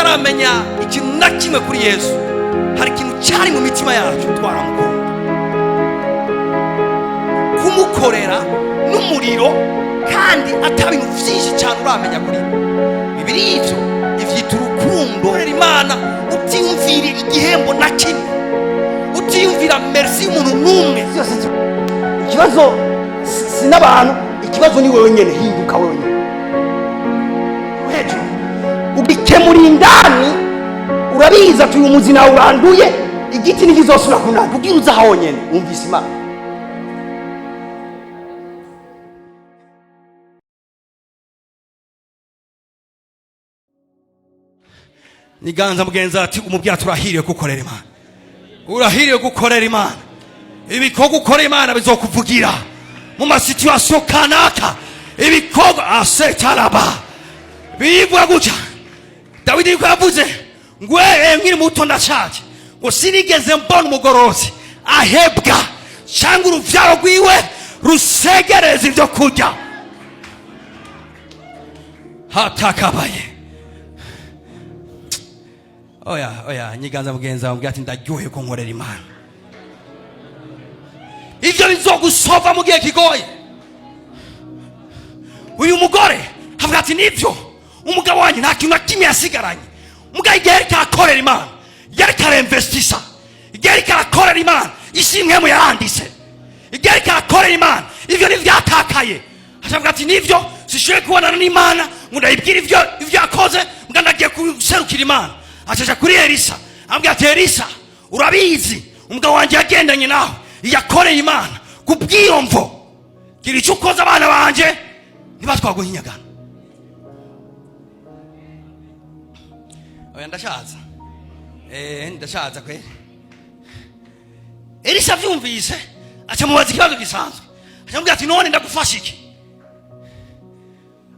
Tutaramenya ikintu na kimwe kuri Yesu, hari ikintu cyari mu mitima yacu, twaramukunda, kumukorera n'umuriro, kandi ata bintu byinshi cyane uramenya kuri we. Bibiri ivyo ivyita urukundo. Korera Imana utiyumvira igihembo na kimwe, utiyumvira merci y'umuntu n'umwe. Byose ikibazo si n'abantu, ikibazo ni wewe nyene. Hinduka wewe nyene hejuru, ugikemura indani. Urabizi ati uyu muzi nawe uranduye, igiti ntikizosubira kunanda kugira uza honyene wumvise Imana. Niganza mugenzi ati umubwira turahiriwe gukorera Imana, urahiriwe gukorera Imana. Ibikorwa ukora Imana bizokuvugira mu ma situations kanaka. Ibikorwa asetaraba bivuga gutya. Dawidi yuko yavuze ngo nkiri muto ndashaje, ngo sinigeze mbona umugorozi ahebwa cyangwa uruvyaro rwiwe rusegereza ibyo kurya. Hatakabaye oya oya. Nyiganza mugenzi wawe, ati ndaryohewe ko nkorera Imana. Ibyo bizogusova mu gihe kigoye. Uyu mugore avuga ati nibyo, umugabo wanjye nta kintu na kimwe yasigaranye. Mugabo igihe yariko arakorera Imana, yariko arinvestisa. Igihe yariko arakorera Imana, ishimwe mu yaranditse. Igihe yariko arakorera Imana, ivyo ntivyatakaye. Acavuga ati nivyo, sishoboye kubonana n'Imana ngo ndayibwire ivyo yakoze, mbwa ndagiye guserukira Imana. Acaja kuri Elisa, ambwira ati Elisa, urabizi umugabo wanjye yagendanye nawe, yakoreye Imana. Kubw'iyo mvo, gira icyo ukoze abana banje ntibatwagwe inyagano. Oya, ndashaza, ndashaza kweli. Elisa avyumvise acamubaza ikibazo gisanzwe, acamubwira ati none ndagufasha iki?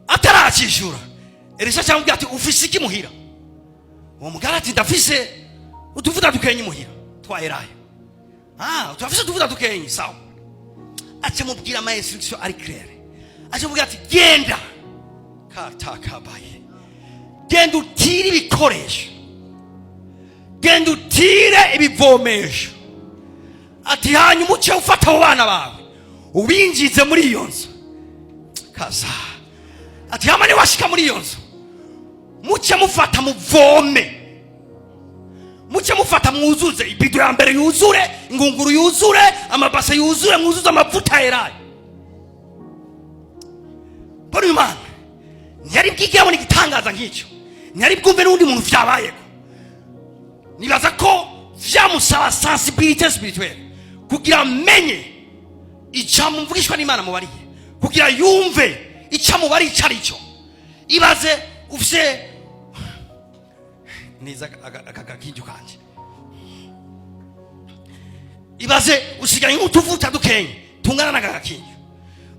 Ataracishura, Elisa acamubwira ati ufise iki muhira? Uwo mugore ati ndafise utuvuta dukenye muhira twa elayo. Ah, turafise utuvuta dukenye, sawa. Acamubwira ama instruction ari claire, acamubwira ati genda katakabaye, genda utire ibikoresho, genda utire ibivomesho. Ati hanyuma uce ufata abo bana bawe ubinjize muri iyo nzu. Kaza ati hama niwashika muri iyo nzu, muce mufata muvome, muce mufata mwuzuze ibido ya mbere yuzure, ingunguru yuzure, amabase yuzure, mwuzuze amavuta elayo. Mbona uyu mwana ntiyari bwige abona igitangaza nk'icyo, ntiyari bwumve n'undi muntu vyabayeko. Nibaza ko vyamusaba sensibilité spirituelle kugira amenye ijambo mvugishwa n'Imana mubariye, kugira yumve icyo amubariye icyo ari cyo. Ibaze ufise niza aka gakinju kanje, ibaze usigaye nk'utuvuta dukenye tungana n'aka gakinju.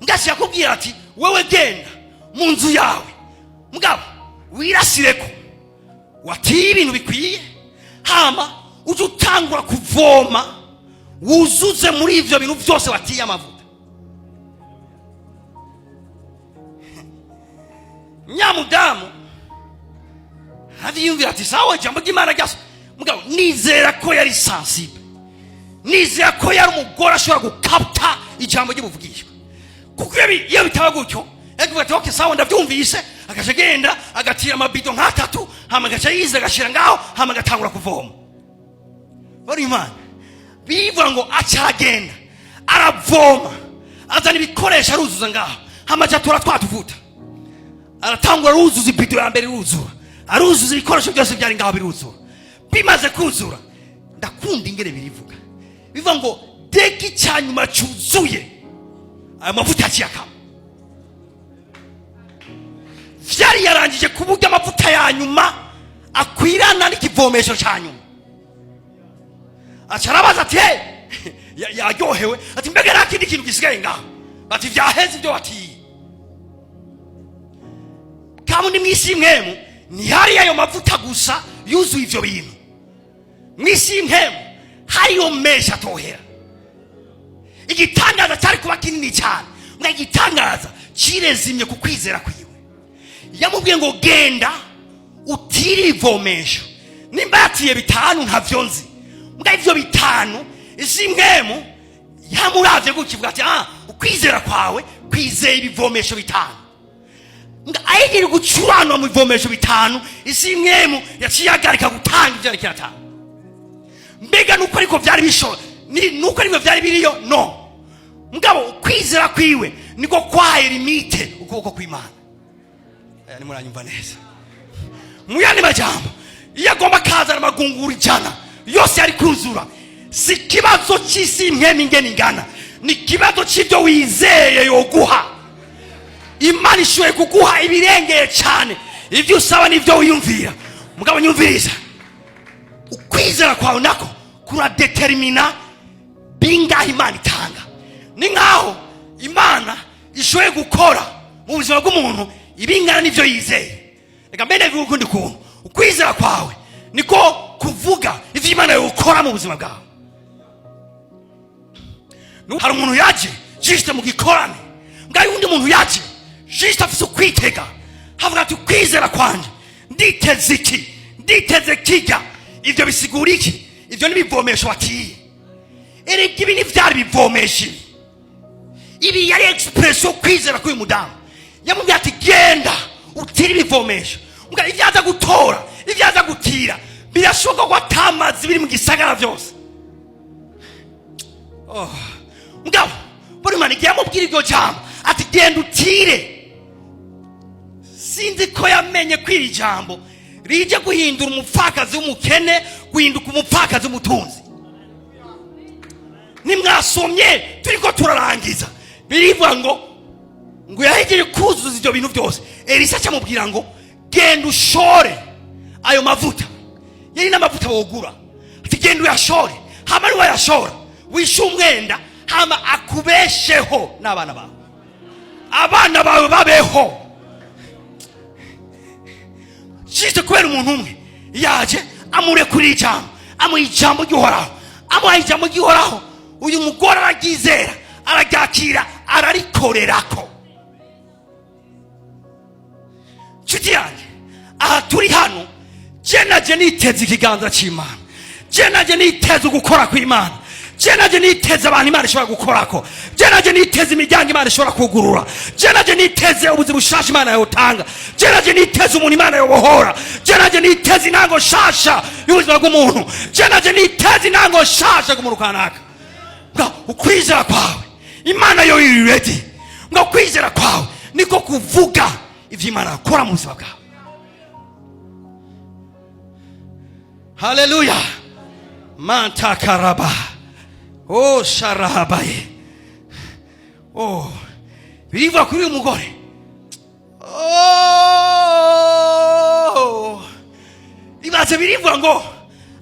Ngasi yakubwira ati wewe genda mu nzu yawe, mugabo wirasireko watiye ibintu bikwiye, hama uje utangura kuvoma wuzuze muri ivyo bintu byose watiye amavuta. Nyamudamu ariyumvira ati sawa, ijambo ry'Imana ryaso. Mugabo nizera ko yari sensible, nizera ko yari umugore ashobora gukapta ijambo ry'ubuvugishwa, kuko iyo bitaba gutyo yakuvuga ati okay, sawa, ndabyumvise, agaca agenda agatira amabido nk'atatu, hama agaca yiza agashira ngaho, hama agatangura kuvoma. Bari Imana bivuga ngo aca aragenda aravoma, azana ibikoresho, aruzuza ngaho, hama aca atora twa tuvuta, aratangura aruzuza ibido ya mbere, iruzura, aruzuza ibikoresho byose byari ngaho biruzura. Bimaze kuzura, ndakunda ingene birivuga, bivuga ngo deki icya nyuma cyuzuye, ayo mavuta akiyakama. Vyari yarangije ku buryo amavuta ya nyuma akwirana n'ikivomesho cya nyuma. Aca arabaza ati hey! Yaryohewe ati mbega nta kindi kintu gisigaye ngaho? Bati vyaheze ibyo watiye. Kabundi mw'isi mwemu ntihari ayo mavuta gusa yuzuye ivyo bintu. Mw'isi y'mpemu hariyo menshi atohera. Igitangaza cyari kuba kinini cyane, mwa igitangaza kirezimye ku kwizera kwiwe. Yamubwiye ngo genda. Utire ibivomesho. Nimba yatiye bitanu, ntavyo nzi, mbwa ivyo bitanu isi mpwemu yamuravye gutya, ivuga ati: "Ah, ukwizera kwawe kwizeye ibivomesho bitanu." Ahejeje gucuranwa mu bivomesho bitanu, isi mpwemu yaciye ahagarika gutanga ivyo yariko iratanga. Mbega nuko ariko vyari bisho ni nuko ariko vyari biriyo? No mugabo ukwizera kwiwe niko kwahaye limite ukuboko kw'Imana. Nimuranyumva neza? Mu yandi majambo, iyo agomba kazana amagunguru 100 yose yari kuzura. Si ikibazo cy'isi mpwemu ingene ingana, ni ikibazo cy'ibyo wizeye yoguha. Imana ishoboye kuguha ibirengeye cyane ibyo usaba n'ibyo wiyumvira. Mugabo nyumviriza, ukwizera kwawe nako kuradetermina bingahe Imana itanga. Ni nkaho Imana ishoboye gukora mu buzima bw'umuntu ibingana n'ibyo yizeye. Reka mbene bivuge ukundi kuntu: ukwizera kwawe niko kuvuga ivyo Imana yokora mu buzima bwawe. Hari umuntu yaje juste mu gikorane, ngaho undi muntu yaje juste afise ukwitega, havuga ati: "Ukwizera kwanje, nditeze iki, nditeze kijya." Ivyo bisigura iki? Ivyo n'ibivomesho watiye. Erega ibi ntivyari bivomesho, ibi yari expression kwizera k'uyu mudamu. Yamubwiye ati: "Genda utire ibivomesho." Mbwa ivyo aza gutora, ivyo aza gutira, birashoboka ko atamazi biri mu gisagara vyose. Oh. Mugabo buri mana igihe yamubwira iryo jambo ati: "Genda utire", sinzi ko yamenye ko iri jambo rije guhindura umupfakazi w'umukene guhinduka umupfakazi w'umutunzi. Nimwasomye, turiko turarangiza, birivuga ngo yahejeje kuzuza ibyo bintu byose, Elisa acamubwira ngo: "Genda ushore ayo mavuta." Yari n'amavuta wogura. Ati: "Genda uyashore, hama niwayashora wishe umwenda, hama akubesheho n'abana bawe, abana bawe babeho." Juste kubera umuntu umwe yaje amurekurira ijambo, amuha ijambo ry'Uhoraho, amuha ijambo ry'Uhoraho, uyu mugore araryizera, araryakira, ararikorerako. Nshuti yanjye, aha turi hano, je naje niteze ikiganza cy'Imana, je naje niteze ugukora kw'Imana, je naje niteze abantu Imana ishobora gukorako, je naje niteze imiryango Imana ishobora kugurura, je naje niteze ubuzima bushasha Imana yotanga, je naje niteze umuntu Imana yobohora, je naje niteze intango shasha y'ubuzima bw'umuntu, je naje niteze intango shasha k'umuntu kanaka. Ngo ukwizera kwawe, Imana yo iri ready. Ngo ukwizera kwawe niko kuvuga ivyo Imana yakora mu buzima bwawe. Haleluya! Mantakaraba oh sharahabaye oh. Birivuga kuri uyu mugore, oh, ibaze, birivuga ngo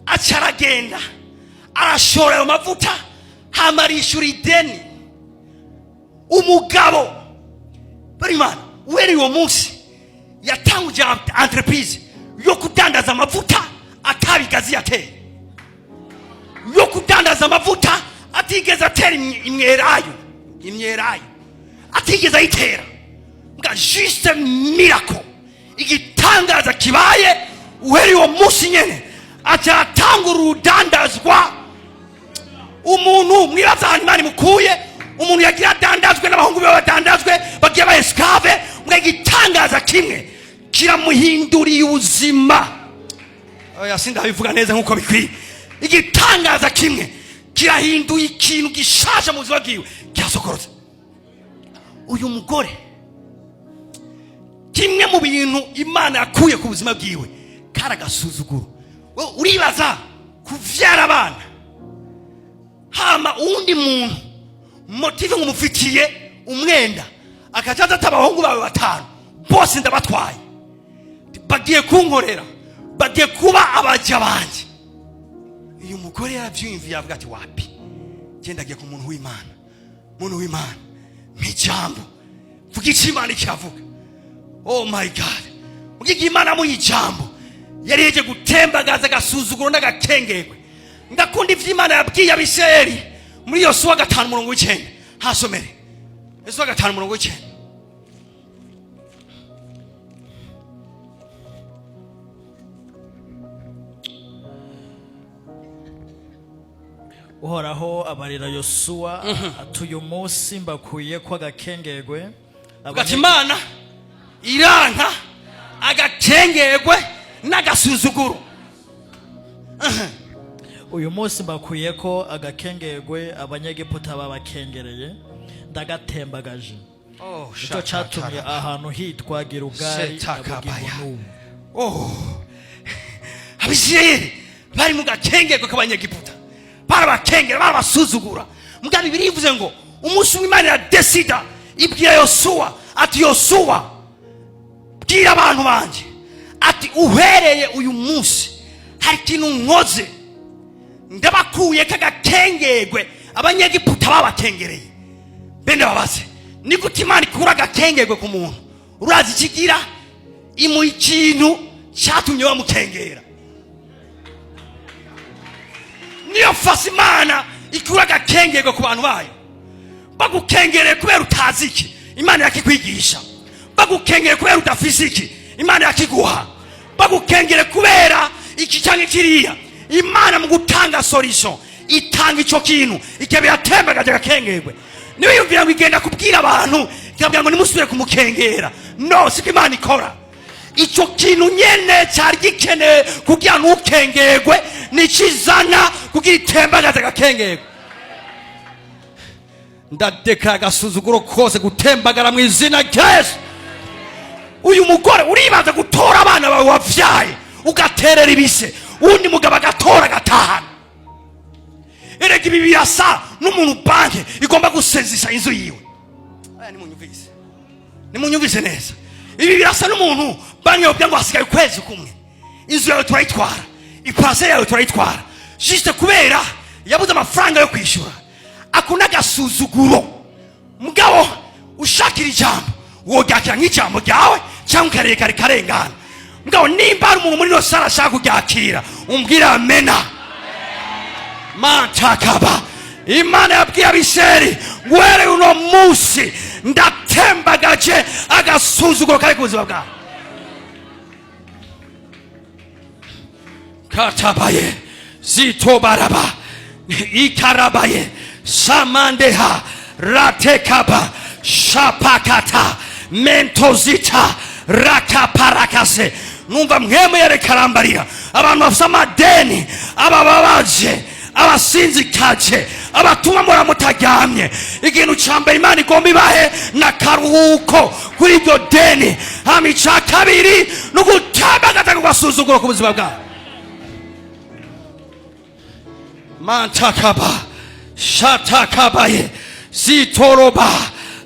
aca aragenda arashora ayo mavuta, hama arishura ideni. Umugabo barimana uhereye uwo munsi yatanguje entreprise yo kudandaza amavuta atabigazi yateye, yo kudandaza amavuta atigeze atera imyelayo atigeze ayitera. Mbwa juste miracle, igitangaza kibaye, uhereye uwo munsi nyene aca atangura urudandazwa. Umuntu mwibaza ahantu Imana imukuye, umuntu yagira adandazwe n'abahungu be badandazwe, bagiye ba esclave, mbwa igitangaza kimwe kiramuhinduriye ubuzima. Oya, sindabivuga neza nk'uko bikwiye. Igitangaza kimwe kirahinduye ikintu gishaje mu buzima bwiwe, kirasokorotse. Uyu mugore, kimwe mu bintu Imana yakuye ku buzima bwiwe kari agasuzuguro. Wewe uribaza kuvyara abana, hama uwundi muntu motive ngo umufitiye umwenda, akaca ati: "Abahungu bawe batanu bose ndabatwaye, bagiye kunkorera, bagiye kuba abaja banje." Uyu mugore yaravyiyumviye, avuga ati: "Wapi, genda agiye ku muntu w'Imana. Muntu w'Imana, mp'ijambo, vuga icyo Imana ikavuga." Oh my God! Mugihe Imana amuha ijambo, yari yeje gutembagaza agasuzuguro n'agakengerwe. Ndakunda ivyo Imana yabwiye Abisirayeli muri Yosuwa 5 umurongo w'icenda. Hasomere Yosuwa 5 umurongo w'icenda. Uhoraho abarira Yosuwa ati: "Uyu munsi mbakuye ko agakengerwe." Ugati Imana iranka agakengerwe n'agasuzuguro. "Uyu munsi mbakuye ko agakengerwe Abanyegiputa babakengereye, ndagatembagaje." Oh, Nicyo cyatumye ahantu hitwa Gilugali na Shetakabaya. bugingo n'ubu. Oh. Abisirayeli bari mu gakengerwe k'Abanyegiputa, barabakengera, barabasuzugura. Mugabo Bibiliya ivuze ngo umunsi umwe Imana iradesida, ibwira Yosuwa ati: "Yosuwa, bwira abantu banjye ati uhereye uyu munsi hari ikintu nkoze, ndabakuye k'agakengerwe Abanyegiputa babakengereye." Bene babaze, ni gute Imana ikura agakengerwe ku muntu? Urazi ikigira? Imuha ikintu cyatumye bamukengera. Niyo fasi Imana ikura agakengerwe ku bantu bayo. Bagukengereye kubera utazi iki, Imana yakikwigisha. Bagukengereye kubera udafise iki, Imana yakiguha. Bagukengereye kubera iki cyangwa kiriya, Imana mu gutanga solution itanga ico kintu ikaba yatembagaje agakengerwe. Niwiyumvira ngo igenda kubwira abantu, ikabwira ngo nimusubire kumukengera. No, siko Imana ikora. Icyo kintu nyene cyari gikenewe kugira ntukengerwe nikizana kugira itembagaze agakengerwe. Ndadekara agasuzuguro kose gutembagara mu izina rya Yesu. Uyu mugore, uribaza gutora abana bawe wavyaye, ugaterera ibise, uwundi mugabo agatora agatahana? Erega ibi birasa n'umuntu banki igomba gusezisa inzu yiwe. Aya, nimunyumvise, nimunyumvise neza. Ibi birasa n'umuntu banki yobwira ngo hasigaye ukwezi kumwe, inzu yawe turayitwara, iparcelle yawe turayitwara, juste kubera yabuze amafaranga yo kwishyura. Ako n'agasuzuguro. Mugabo ushakira ijambo, woryakira nk'ijambo ryawe cyangwa ukareka rikarengana. Mugabo nimba hari umuntu muri ino salle ashaka kuryakira, umbwira amena. Mantakaba, Imana yabwiye Abiseri ngo uhereye uno munsi ndatembagaje agasuzuguro kari ku buzima bwawe. Katabaye zitobaraba ikarabaye samandeha ratekaba shapakata mentozita rakaparakase. Numva mwemwe yareka arambarira abantu bafite amadeni, abababaje, abasinzikaje, abatuma mura mutaryamye. Ikintu cya mbere Imana igomba ibahe na karuhuko kuri iryo deni. Hama icya kabiri ni ugutembagaza kugasuzuguro ku buzima bwawe. Mantakaba shatakabaye zitoroba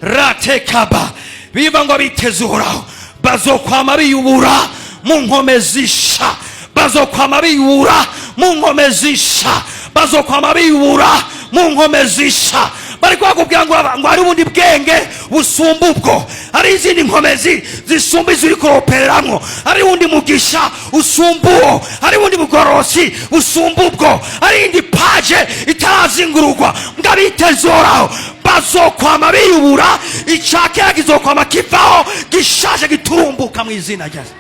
ratekaba. Biva ngo biteze Uhoraho bazokwama biyubura mu nkome zisha, bazokwama biyubura mu nkome zisha, bazokwama biyubura mu nkome zisha. Bari bakubwira ngo hari ubundi bwenge busumba ubwo, hari izindi nkomezi zisumba izo uri kuropereramwo, hari uwundi mugisha usumba uwo, hari ubundi bugorosi busumba ubwo, hari iyindi page itarazingururwa. Ngo abiteze Uhoraho bazokwama biyubura, icya kera kizokwama kivaho gishaje giturumbuka mu izina rya Yesu.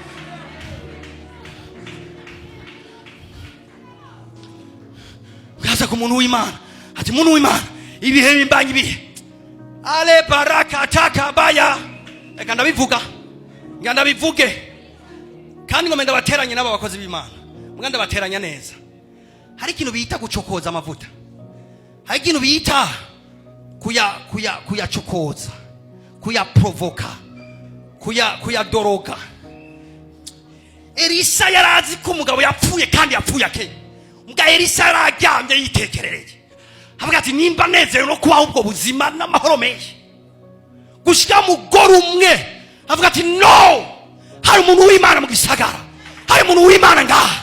Kaza ku muntu w'Imana ati: "Muntu w'Imana, ibihe bimbanye ibihe." Ale baraka takabaya. Reka ndabivuga, nga ndabivuge kandi ngo ndabateranye n'aba bakozi b'Imana, mbwa ndabateranya neza. Hari ikintu bita gucokoza amavuta, hari ikintu bita kuyacokoza, kuyaprovoka, kuyadoroga. Elisa yarazi ko umugabo yapfuye kandi yapfuye akenye. Mbwa Elisa yararyamye yitekerereye, avuga ati: "Nimba nezerewe no kubaho ubwo buzima n'amahoro menshi gushika mugore umwe." Avuga ati: "No, hari umuntu w'Imana mu gisagara, hari umuntu w'Imana ngaha."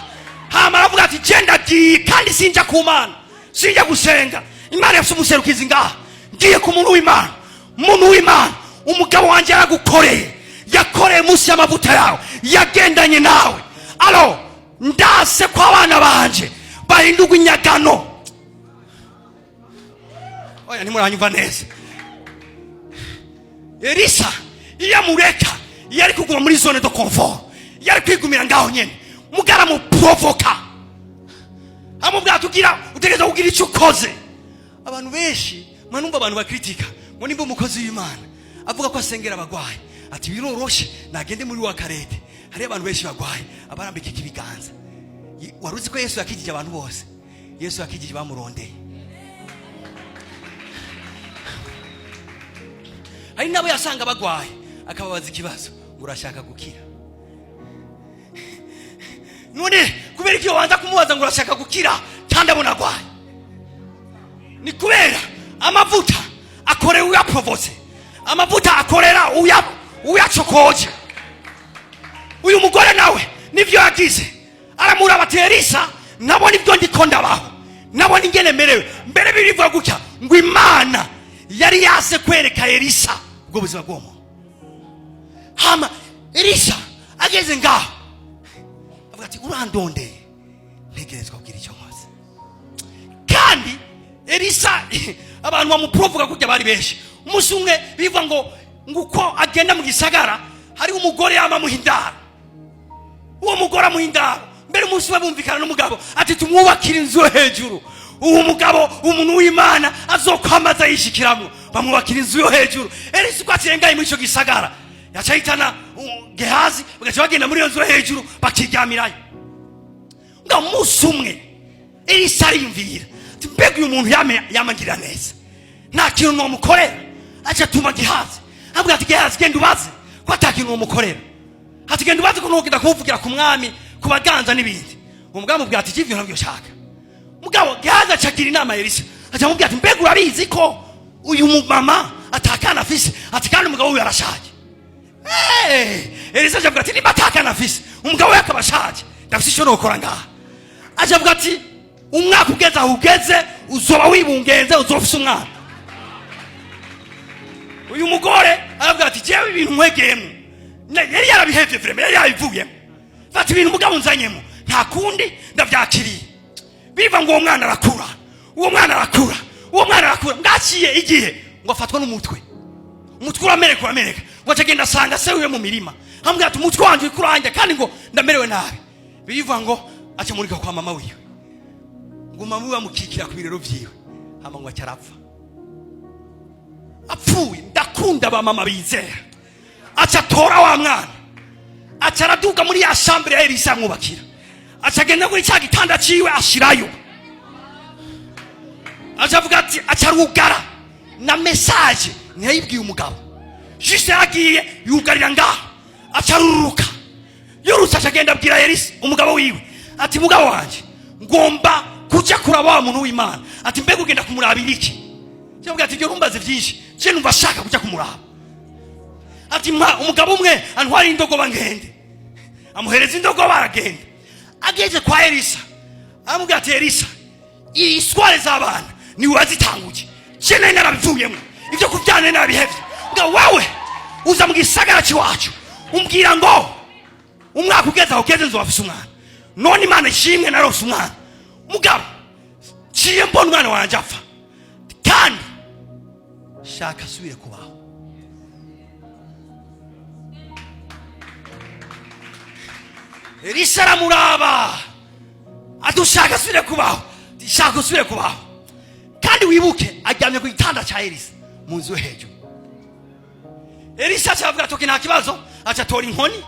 Hama aravuga ati: "Genda agiye kandi sinjya ku Mana, sinjya gusenga, Imana yafite umuserukizi ngaha, ngiye ku muntu w'Imana. Umuntu w'Imana, umugabo wanjye yaragukoreye, yakoreye munsi y'amavuta yawe, yagendanye nawe. Alo, ndase ko abana banje bahindurwa inyagano." Oya, ntimuranyumva neza. Elisa iyo amureka, iyo ari kuguma muri zone de confort, iyo ari kwigumira ngaho nyene, mugara muprovoka. Amubwira tugira utegereza kugira icyo ukoze. Abantu benshi mwanumva abantu bakritika ngo nimba umukozi w'Imana avuga ko asengera abagwayi, ati biroroshe, nagende muri wa karete hariyo abantu benshi bagwaye, abarambika ibiganza. Wari uzi ko Yesu yakijije abantu bose? Yesu yakijije bamurondeye. Hari n'abo yasanga bagwaye akababaza ikibazo ngo urashaka gukira? None kubera iki wanza kumubaza ngo urashaka gukira kandi abona agwaye? Ni kubera amavuta akorera uyaprovotse, amavuta akorera uyacokoje. Uyu mugore nawe nivyo yagize, aramuraba ati Elisa, nabona ibyo ndiko ndabaho, nabona ingene merewe. Mbere birivuga gutya ngo Imana yari yase kwereka Elisa ubwo buzima bw'uwo muntu. Hama Elisa ageze ngaho avuga ati urandondeye, ntegerezwa kugira icyo nkoze. Kandi Elisa abantu bamuprovuga kujya bari benshi. Umunsi umwe biva ngo uko agenda mu gisagara hari umugore yama amuha indaro. Uwo mugore amuha indaro. Mbere umunsi umwe bumvikana n'umugabo ati tumwubakire inzu yo hejuru, uwo mugabo umuntu w'Imana azokwamaza yishikiramwo. Bamwubakira inzu yo hejuru. Elisa uko acirengaye muri ico gisagara yaca yitana Gehazi, bagaca bagenda muri iyo nzu yo hejuru bakiryamirayo. Nga umunsi umwe Elisa ariyumvira ati mbega uyu muntu yamangirira neza, nta kintu nomukorera. Aca atuma Gehazi, avuga ati Gehazi, genda ubaze ko ata kintu nomukorera. Ati genda ubaze ko ntugenda kumuvugira ku mwami, ku baganza n'ibindi. Uwo mugabo amubwira ati ivyo ntabyo nshaka. Mugabo Gehazi aca agira inama Elisa, aca amubwira ati mbega urabizi ko uyu mumama atakana afise, ati kandi umugabo wiwe arashaje. Elisa aca avuga ati nimba atakana afise, umugabo we akaba ashaje, ndafise ico nokora ngaha. Aca avuga ati umwaka ugeze aho ugeze uzoba wibungenze, uzoba ufise umwana. Uyu mugore aravuga ati jewe ibintu nkwegeyemo, yari yarabihevye vraiment, yari yarabivuyemo. Fata ibintu mugabo nzanyemo, nta kundi ndavyakiriye. Biva ngo uwo mwana arakura, uwo mwana arakura, uwo mwana arakura. Ngaciye igihe ngo afatwa n'umutwe, umutwe urameneka, urameneka. Ngo acagenda asanga se wiwe mu mirima, amubwira ati umutwe wanje uriko urandya kandi ngo ndamerewe nabi. Biva ngo acamurika kwa mama wiwe, ngo mama wiwe amukikira ku birero vyiwe, hama ngo aca arapfa. Apfuye, ndakunda ba mama bizera, aca atora wa mwana, aca araduga muri ya chambre ya Elisa amwubakira, aca agenda kuri cya gitanda ciwe ashirayo, aca avuga ati, aca arugara na message ntiyayibwiye umugabo, juste yaragiye yugarira ngaho, aca aruruka. Yorutse aca agenda abwira Elisa umugabo wiwe ati mugabo wanje, ngomba kuja kuraba wa muntu w'Imana. Ati mbega ugenda kumurabira iki? Cyangwa ati ibyo ntumbaze byinshi, je numva ashaka kuja kumuraba. Ati mpa umugabo umwe antwara indogoba ngende. Amuhereza indogoba, aragenda. Ageze kwa Elisa aramubwira ati Elisa, isware z'abana niwe wazitanguje, je nari narabivuyemo, ibyo kuvyana nari narabihevye. Ngo wewe uza mu gisagara c'iwacu umbwira ngo umwaka ugeze aho ugeze nzoba afise umwana. None Imana ishimwe, narose umwana. Mugabo ciye mbona umwana wanje apfa, kandi shaka asubire kubaho. Elisa aramuraba ati ushaka asubire kubaho? Shaka usubire kubaho. Kandi wibuke aryamye ku gitanda cya Elisa mu nzu yo hejuru. Elisa aca avuga ati okay, nta kibazo. Aca atora inkoni,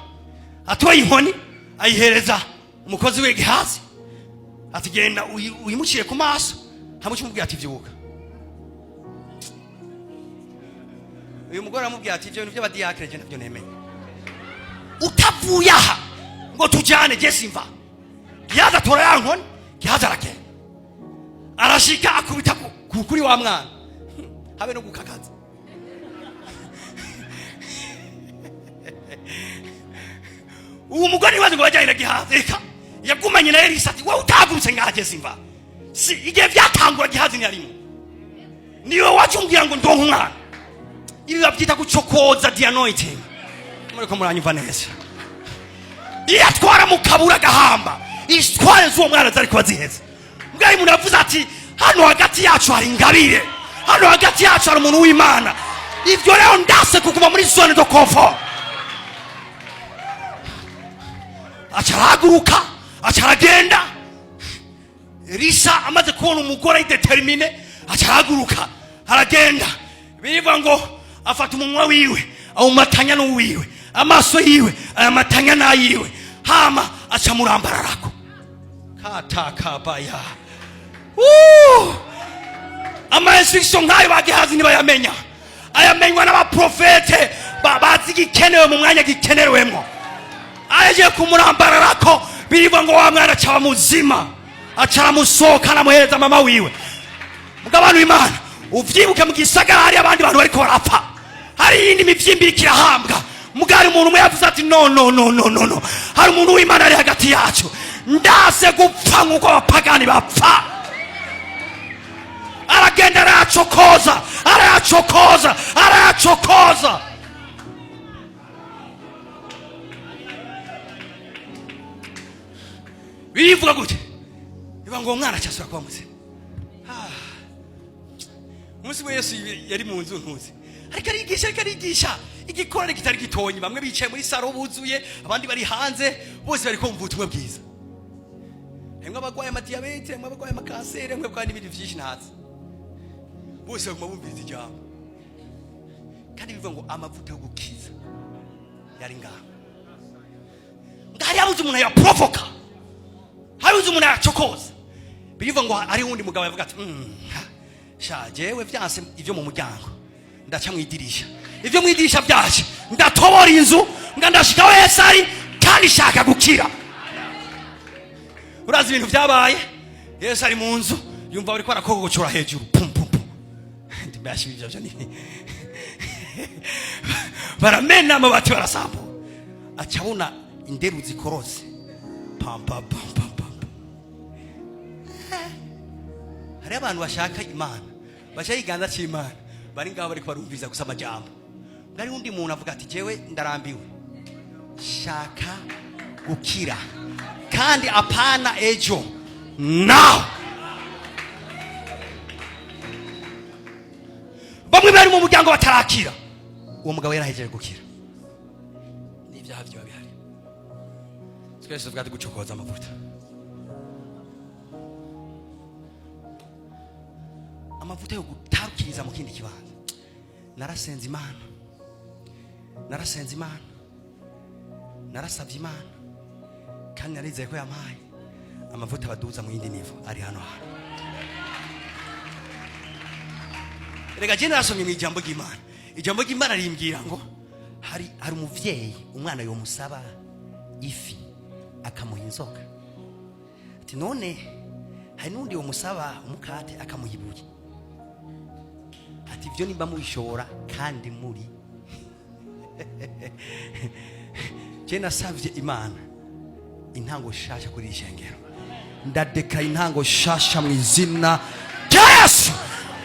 atoye inkoni ayihereza umukozi we Gehazi, ati genda uyimucire ku maso, hamwe umubwira ati vyuka. Uyu mugore aramubwira ati ivyo bintu by'abadiyakire je ntabyo nemeye, utavuye aha ngo tujyane je simva. Gehazi atora ya nkoni, Gehazi aragenda arashika akubita kuri wa mwana, habe no gukakaza. Uwo mugore ntibaze ngo bajyane na Gehazi, reka yagumanye na Elisa ati wowe utahagurutse ngaha je simva. Si igihe byatangura Gehazi ntiyarimo, niwe waje umbwira ngo ndonke umwana. Ibi babyita gucokoza the anointing. Muriko muranyumva neza? Iyo atwara mu kabura agahamba, isitware z'uwo mwana zari kuba ziheze. Mbwa umuntu yavuze ati hano hagati yacu hari ingabire, hano hagati yacu hari umuntu w'Imana. Ivyo rero ndase kuguma muri zone de confort. Aca arahaguruka, aca aragenda. Elisa amaze kubona umugore ari déterminé, acahaguruka aragenda. Birivuga ngo afata umunwa wiwe awumatanya n'uwiwe, amaso yiwe ayamatanya n'ayiwe, hama aca murambararako katakabaya. Ama instruction nk'ayo bagihazi ntibayamenya, ayamenywa n'abaprofete bazi igikenewe mu mwanya gikenerewemo. Agiye kumurambararako, birivuga ngo wa mwana acaba muzima, aca aramusohoka, anamuhereza mama wiwe. Mugabo abantu b'Imana, uvyibuke, mu gisagara hari abandi bantu bariko barapfa, hari iyindi mivyimba iriko irahambwa. Mugabo hari umuntu umwe yavuze ati: "No, no, no, no, no, no, hari umuntu w'Imana ari hagati yacu, ndase gupfa nk'uko abapagani bapfa." Aragenda, arayacokoza, arayacokoza, arayacokoza. Birivuga gute? Bivuga ngo uwo mwana acyasubira kuba muzima. Umunsi we Yesu yari mu nzu ntuzi, ariko arigisha, ariko arigisha igikorane kitari gitonyi. Bamwe bicaye muri salon buzuye, abandi bari hanze, bose bari kumva ubutumwa bwiza. Harimwo abarwaye amadiyabete, harimwo abarwaye amakanseri, harimwo abarwaye n'ibindi vyinshi ntazi. Bose baguma bumviriza ijambo. Kandi bivuga ngo amavuta yo gukiza yari ngaho. Ngari yabuze umuntu yaprovoka, habuze umuntu yacokoza. Bivuga ngo ari wundi mugabo yavuga ati: sha, jewe vyanse ivyo mu muryango, ndaca mu idirisha. Ivyo mu idirisha vyaje, ndatobora inzu nga ndashika wese ari, kandi shaka gukira." Urazi ibintu vyabaye? Yesu ari mu nzu, yumva bariko barakogocora hejuru, pum pum pum. Ndimbashi ivyo vyo ni baramena amabati, barasambura. Aca abona inderu zikorose, pam pam pam pam pam. Hariho abantu bashaka Imana, bashaka ikiganza cy'Imana, bari ngaho bariko barumviriza gusa amajambo. Ngari undi muntu avuga ati: "Jewe ndarambiwe, shaka gukira, kandi apana ejo, now." Bamwe bari mu muryango batarakira, uwo mugabo yarahejeje gukira n'ibyaha byiba bihari. Twese tuvuga ati gucokoza amavuta, amavuta yo gutarukiriza mu kindi kibanza. Narasenze Imana, narasenze Imana, narasabye Imana, kandi narizeye ko yampaye amavuta baduza mu yindi niveau ari hano hantu. Reka jye narasomye mu ijambo ry'Imana, ijambo ry'Imana rimbwira ngo hari umuvyeyi umwana yomusaba ifi akamuha inzoka. Ati none hari n'undi yomusaba umukate akamuha ibuye. Ati ibyo nimba mubishobora kandi muri je. Nasavye Imana intango shasha kuri iri shengero. Ndadekara intango shasha mu izina rya Yesu,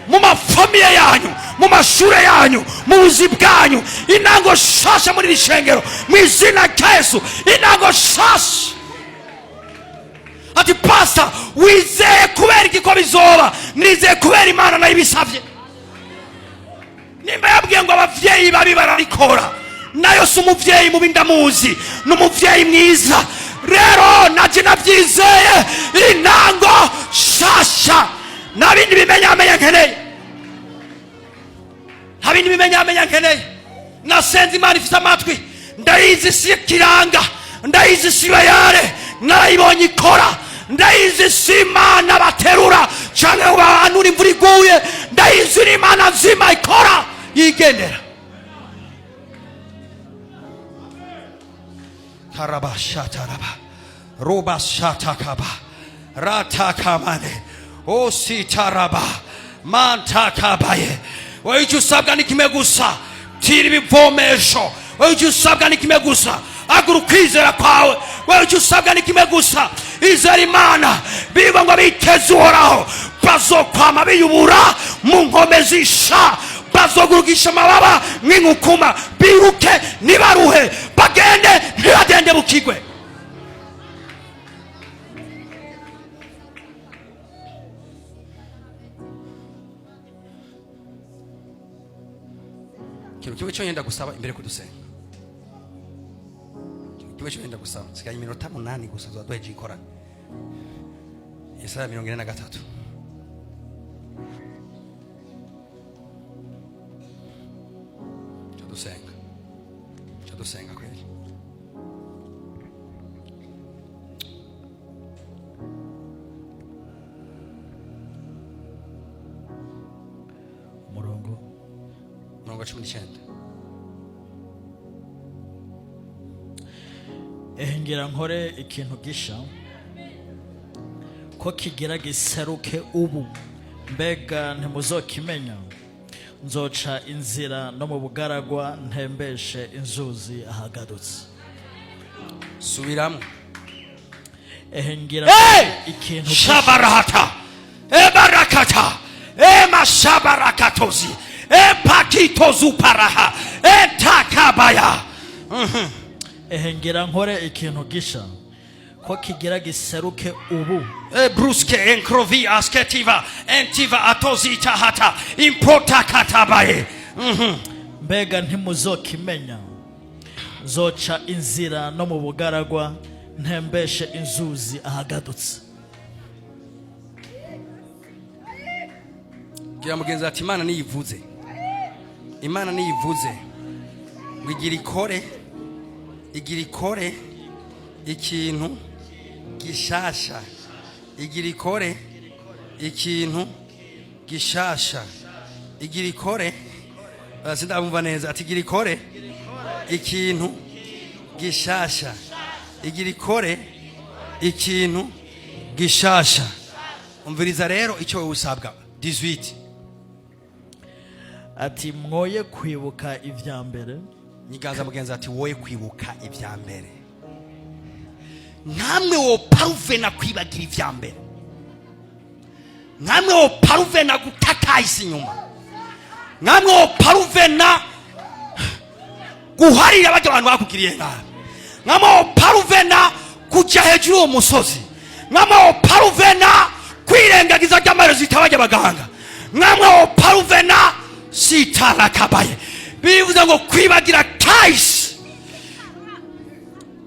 mu mafamiye yanyu, mu mashure yanyu, mu buzi bwanyu. Intango shasha muri iri shengero mu izina rya Yesu, intango shasha. Ati pasta, wizeye kubera iki ko bizoba? Nizeye kubera Imana nayo ibisavye. Nimba yabwiye ngo abavyeyi babi barabikora, nayo si umuvyeyi mubi, ndamuzi, ni umuvyeyi mwiza. Rero naje navyizeye, intango shasha. Nta bindi bimenyamenya nkeneye, nta bindi bimenyamenya nkeneye. Nasenze Imana ifite amatwi, ndayizi si kiranga, ndayizi si bayare, narayibonye ikora. Ndayizi si Imana baterura canke ngo bahanure imvura iguye. Ndayizi ni Imana nzima ikora yigendera. Karabashataraba robashatakaba ratakamane ositaraba mantakabaye. Wowe icyo usabwa ni kimwe gusa: tira ibivomesho. Wowe icyo usabwa ni kimwe gusa: agura ukwizera kwawe. Wowe icyo usabwa ni kimwe gusa: izera Imana. Biba ngo biteze Uhoraho bazokwama biyubura mu nkome zisha, bazogurugisha amababa nk'inkukuma, biruke ntibaruhe, bagende ntibagende bukigwe. Ikintu kimwe cyo yenda gusaba imbere kudusenga, ikintu kimwe cyo yenda gusaba, sigaye iminota 8 gusa, tuba duheje ikorana. Yesaya 43. Dusenga, dusenga kweli. Umurongo? Umurongo wa 19. Ehe, ngira nkore ikintu gisha, ko kigira giseruke ubu, mbega ntimuzokimenya? Nzoca inzira no mu bugaragwa, ntembeshe inzuzi ahagarutse. Subiramo. Ehe, ngira Hey! ikintu gisha. Shabarahata ebarakata emashabarakatozi epakitozuparaha etakabaya. Ehe, ngira nkore ikintu gisha, ko kigira giseruke ubu. Bruske enkrovi asketiva entiva atozitahata impotakatabaye. Mbega ntimuzokimenya? Nzoca inzira no mu bugaragwa, ntembeshe inzuzi ahagadutse. Gira mugenzi ati: "Imana niyivuze, Imana niyivuze ngo igira ikore, igira ikore ikintu gishasha, igira ikore ikintu gishasha, igira ikore." Sindabumva neza. Ati: "Igira ikore ikintu gishasha, igira ikore ikintu gishasha." Umviriza rero icyo wowe usabwa. 18. Ati: "Mwoye kwibuka ibya mbere." Nyiganza mugenzi ati: "Woye kwibuka ibya mbere." Nkamwe wo paruvena kwibagira ibya mbere, nkamwe wo paruvena gutakayisa inyuma, nkamwe wo paruvena guharira bajya abantu bakugiriye nabi, nkamwe wo paruvena kujya hejuru y'uwo musozi, nkamwe wo paruvena kwirengagiza ry'amarezo itabajya abaganga, nkamwe wo paruvena sitarakabaye. Bivuze ngo kwibagira kahise.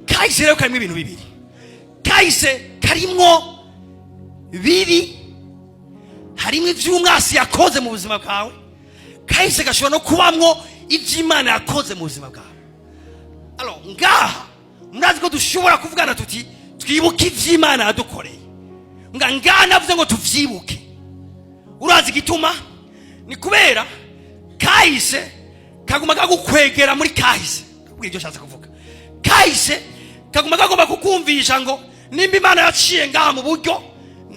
Kahise rero karimo ibintu bibiri. Kahise karimwo bibi, harimo iby'umwasi yakoze mu buzima bwawe. Kahise gashobora no kubamwo iby'Imana yakoze mu buzima bwawe. Alors ngaha murazi ko dushobora kuvugana tuti: "Twibuke iby'Imana yadukoreye." Nga ngaha navuze ngo tuvyibuke. Urazi igituma? Ni kubera kahise kaguma kagukwegera muri kahise. Kubwira ibyo nshatse kuvuga, kahise kaguma kagomba kukumvisha ngo nimba Imana yaciye ngaha mu buryo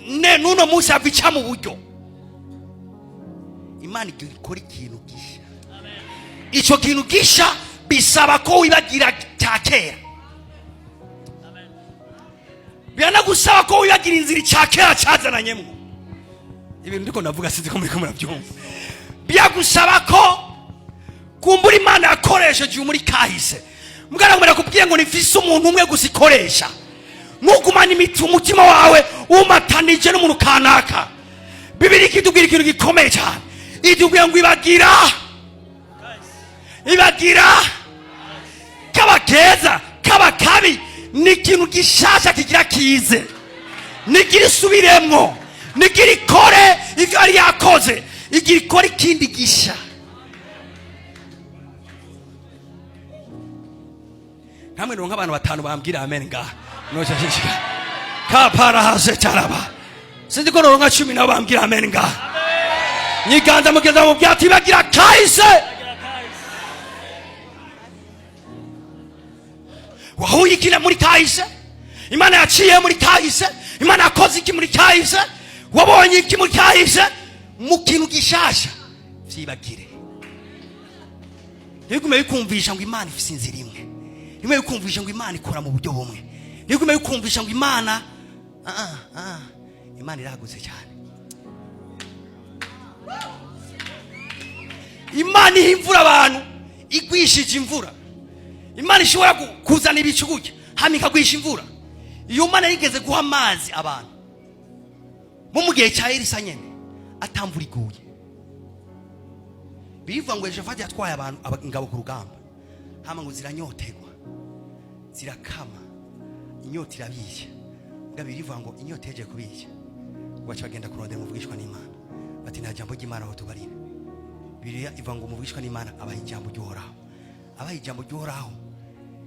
ne n'uno munsi yava ica mu buryo. Imana igira ikora ikintu gisha. Icyo kintu gisha bisaba ko wibagira cya kera, biranagusaba ko wibagira inzira icya kera cyazananyemo. Ibintu ndiko ndavuga, sinzi ko muriko murabyumva. Biragusaba ko kumbura Imana yakoresheje muri kahise. Mbwana ngo nakubwiye ngo nifise umuntu umwe gusa ikoresha. Nugumana umutima wawe umatanije n'umuntu kanaka. Bibiri ikitubwira ikintu gikomeye cyane, itubwira ngo ibagira, ibagira, kaba keza kaba kabi, ni ikintu gishasha kigira kize, nigira isubiremwo, nigira ikore ivyo yari yakoze, igira ikore ikindi gisha. Nkamwe nk'abantu batanu bambwira amen ngaha noca shishika kaparahase taraba. Sinzi ko noronka 10 nabo bambwira amen ngaha. Nyiganza mugeza mu byati: "Bagira kahise." Wahuye iki muri kahise? Imana yaciye muri kahise? Imana yakoze iki muri kahise? Wabonye iki muri kahise? Mu kintu gishasha vyibagire. Ntibigume bikumvisha ngo Imana ifise inzira imwe, ntibigume bikumvisha ngo Imana ikora mu buryo bumwe, ntibigume bikumvisha ngo Imana Imana iragutse cyane. Imana iha imvura abantu igwishije imvura. Imana ishobora kuzana ibicu gutya hama ikagwisha imvura. Iyo Mana yigeze guha amazi abantu bo mu gihe cya Elisa nyene atamvura iguye. Bivuga ngo Yehoshafati yatwaye abantu ingabo ku rugamba, hama ngo ziranyoterwa, zirakama, inyota irabirya. Ngabo birivuga ngo inyota yeje kubirya. Baca bagenda kurondera umuvugishwa n'Imana, bati: "Nta jambo ry'Imana aho tubarira?" Bibiliya ivuga ngo umuvugishwa n'Imana abaha ijambo ry'Uhoraho. Abaha ijambo ry'Uhoraho,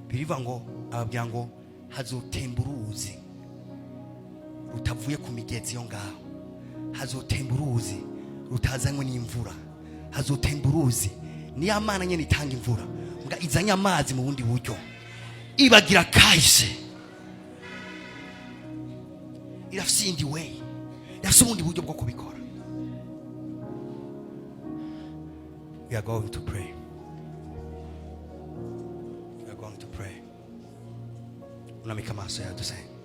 birivuga ngo ababwira ngo hazotemba uruzi rutavuye ku migezi yo ngaho, hazotemba uruzi rutazanywe n'imvura, hazotemba uruzi. Niyo Mana nyene itanga imvura, mbwa izanye amazi mu bundi buryo. Ibagira kahise, irafise iyindi way, irafise ubundi buryo bwo kubikora. We are going to pray, we are going to pray. Unamika amaso yawe, dusenge.